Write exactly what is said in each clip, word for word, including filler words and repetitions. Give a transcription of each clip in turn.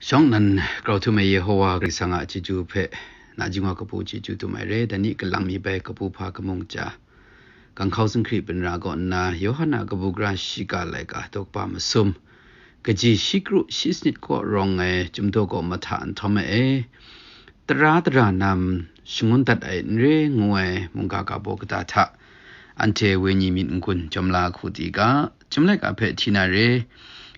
Shawng nnan grau htum ai Yehowa Karai Kasang a chyeju hpe, na jingwa kabu chyeju dum ai re, dai ni kalang mi bai kabu hpa kamung ja. Ganghkau Sanghkri Binra kaw nna, Yawhan a kabu gara shiga laika daw kaba masum, kaji shi kru shi sanit kaw rawng ai chyum daw kaw mahta nhtawm ai e, tara tara nam shangun dat ai n re ngu ai mungga ga baw kata hta, anhte wenyi myit n-gun jawm la hku di ga, chyum laika hpe hti na re,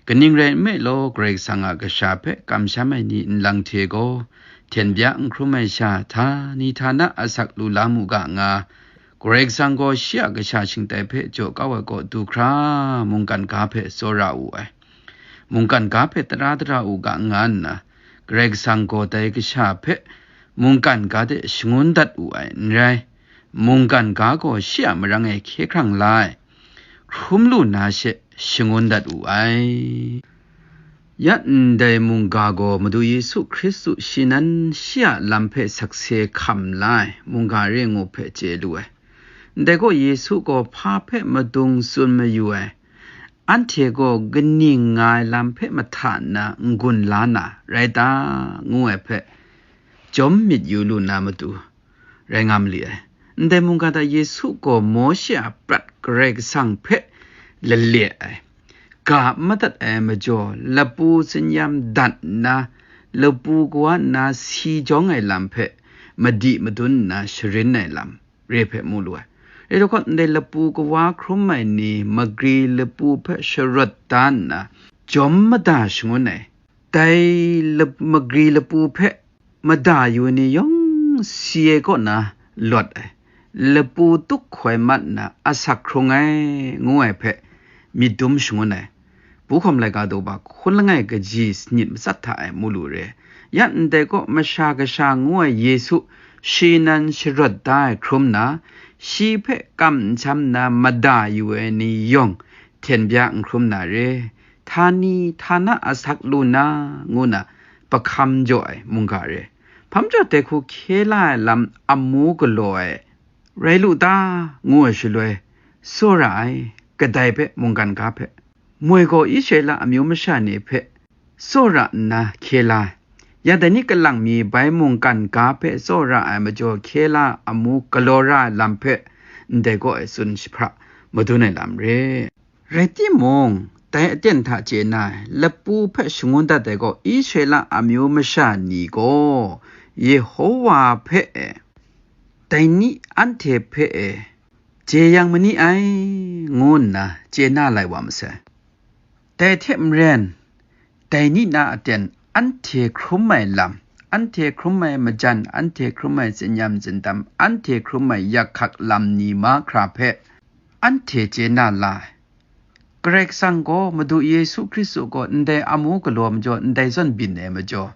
kaning rai nme law, Karai Kasang a kasha hpe kamsham ai ni nlang hte gaw, hten bya n hkrum ai sha, htani htana asak lu la mu ga nga, Karai Kasang gaw shi a kasha shingtai hpe jaw kau ai kaw du hkra, mungkan ga hpe tsawra wu ai. Mungkan ga hpe tara tara u ga nga nna, Karai Kasang gaw dai kasha hpe mungkan ga de shangun dat wu ai n rai. Mungkan ga gaw shi a marang e hkye hkrang la ai, hkrum lu na she shangun dat wu ai. Ya ndai mungga gaw Madu Yesu Hkristu shi nan shi a lam hpe sakse hkam la ai mungga re ngu hpe chye lu ai. Ndai gaw Yesu gaw hpa hpe madung tsun mayu ai, anhte gaw kaning nga ai lam hpe mahta nna n-gun la na rai ta, ngu ai hpe jawm myit yu lu na matu rai nga mali ai. Ndai mungga hta Yesu gaw Mawshe a prat Karai Kasang hpe lale ai, ga n madat ai majaw, lapu tsinyam dat nna, lapu kawa nna si jawng ai lam hpe madi madun nna sharin ai lam re hpe mu lu ai. Rai taw hkawt, ndai lapu kawa hkrum ai ni, magri lapu hpe sharawt da nna, jawm mada shangun ai. Dai lap-, magri lapu hpe mada yu ni yawng si ai kaw na lawt ai, lapu tuk hkoi mat nna asak hkrung ai, ngu ai hpe myit dum shangun ai. Pu hkawm laika daw ba hkun langai kaji sanit matsat hta e mu lu re. Ya ndai kaw, Masha Kasha ngu ai Yesu shi nan sharawt da ai hkrum na, shi hpe kamsham na mada yu ai ni yawng hten bya n hkrum na re, htani htana asak lu na, ngu na pahkam jaw ai mungga re. Hpam jaw dai hku hkye la ai lam amu galaw ai rai lu ta, ngu ai shaloi, tsawra ai, kadai hpe mungkan ga hpe, moi gaw Israela amyu masha ni hpe tsawra nna hkye la ai. Ya dai ni kalang mi bai mungkan ga hpe tsawra ai majaw hkye la amu galaw ra ai lam hpe, ndai gaw e tsun jahpra madun ai lam re. Rai timung, dai aten hta chye na ai, lapu hpe shangun dat ai gaw Israela amyu masha ni gaw Yehowa hpe e, dai ni anhte hpe e, jeyang ma ni ai, ngu nna chye na lai wa masai. Dai hte maren, dai ni na aten anhte hkrum ai lam, anhte hkrum ai majan, anhte hkrum ai tsinyam tsindam, anhte hkrum ai yak hkak lam ni mahkra hpe anhte chye na la ai. Karai Kasang gaw, Madu Yesu Hkristu gaw ndai amu galaw majaw, ndai zawn byin ai majaw,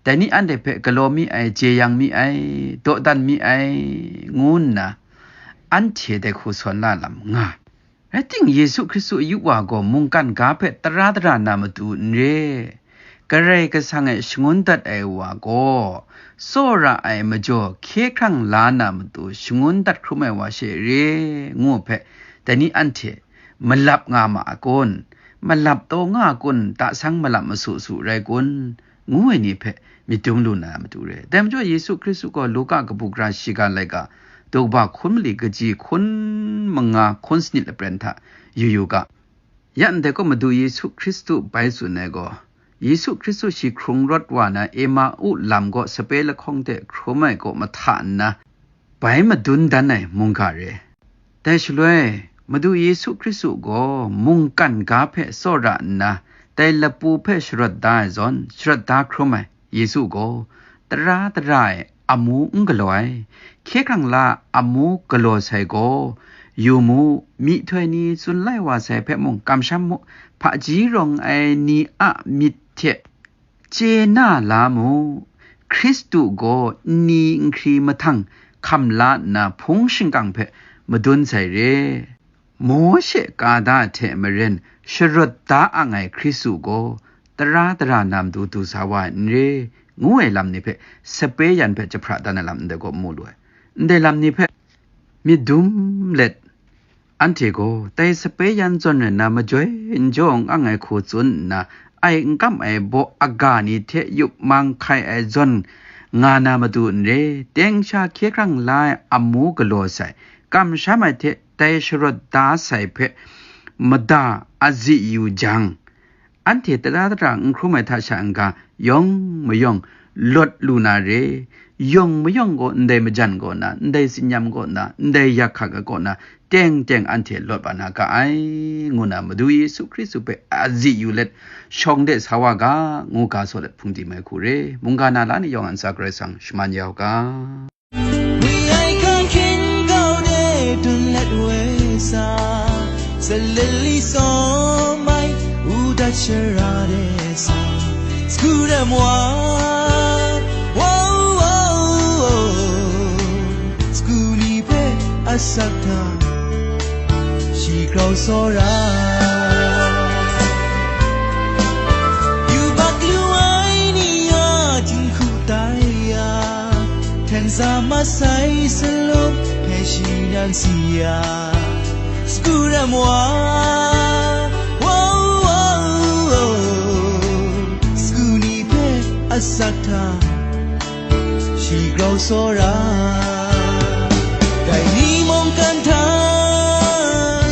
dai ni anhte hpe galaw mi ai, jeyang mi ai, dawdan mi ai, ngu nna anhte dai hku sawn la lam nga. Rai ting, Yesu Hkristu a yu wa gaw mungkan ga hpe tara tara na matu n re. Karai Kasang e shangun dat ai wa gaw, tsawra ai majaw hkye hkrang la na matu shangun dat hkrum ai wa she re, ngu hpe, dai ni anhte malap nga ma a kun? Malap taw nga a kun? Tasang malap masu su rai kun? Ngu ai ni hpe myit dum lu na matu re. Dai majaw Yesu Hkristu gaw Luka kabu gara shiga laika, daw kaba hkun mali kaji hkun manga hkun sanit lapren hta yu yu ga. Ya ndai gaw Madu Yesu Hkristu bai tsun ai gaw, Yesu Hkristu shi hkrung rawt wa na Emau lam gaw sape lahkawng de hkrum ai kaw mahta nna, bai madun dan ai mungga re. Dai shaloi, Madu Yesu Hkristu gaw mungkan ga hpe tsawra nna, dai lapu hpe sharawt da ai zawn, sharawt da hkrum ai Yesu gaw, tara tara e amu n galaw ai, hkye hkrang la amu galaw sai gaw, yu mu, myihtoi ni tsun lai wa sai hpe mung kamsham mu, hpaji rawng ai ni a myit hte chye na la mu, Hkristu gaw nni nhkri mahtang hkam la nna hpung shingkang hpe madun sai re. Mawshe ka da hte maren sharawt da ang ai Hkristu gaw tara tara na matu du sa wa ai n re, ngu ai lam ni hpe sape yan hpe jahpra dan ai lam ndai gaw mu lu ai. Ndai lam ni hpe myit dum let, anhte gaw dai sape yan zawn rai nna majoi n jaw n ang ai hku tsun nna, ai n kam ai baw aga ni hte yup mang hkai ai zawn nga na matu n re, teng sha hkye hkrang la ai amu galaw sai, kamsham ai hte tai sharawt da sai hpe mada azi yu jang, anhte tara tara n hkrum ai hta sha n-ga, yawng mayawng lawt lu na re, yawng mayawng gaw ndai majan kaw na, ndai tsinyam kaw na, ndai yak hkak ai kaw na, teng teng anhte lawt wa na ga ai, ngu na Madu Yesu Hkristu hpe azi yu let, shawng de sa wa ga, ngu ga saw let hpung di mai hku re, mungga na la ni yawng a ntsa Karai Kasang shaman ya u ga. ဝေးအိုက်ခန်းခင်ကောင်းတဲ့တွင်လက်ဝဲစာ စလလီစောမိုင်းဦးတချရာတဲ့စာ စကူရမွာ ဝေါဝေါ စကူနီပဲအစက်တာ ရှိကောင်းစောရာ ယူဘတ်လူအိုင်းနီယာ จิงคุตายา แทนสามาใสสลบแค่ชีนันสียา สกูรมวา ว้าว ว้าว ว้าว สกูนีเพอสักทา ชีกราวโซรา ไดนี้มองกันทา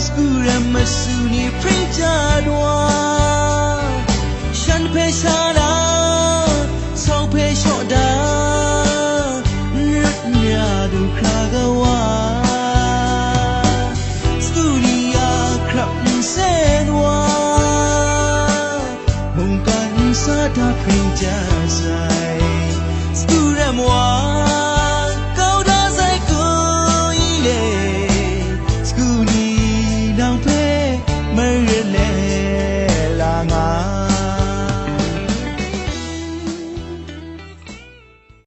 สกูรมมาสูนีพริ้งจาดวา ฉันเพชาดา สาวเพชอดา นรัตยาดูครากะวา สตูดียาครับเซนวา มงกันสาทาพริงจาไซ สตูรมวา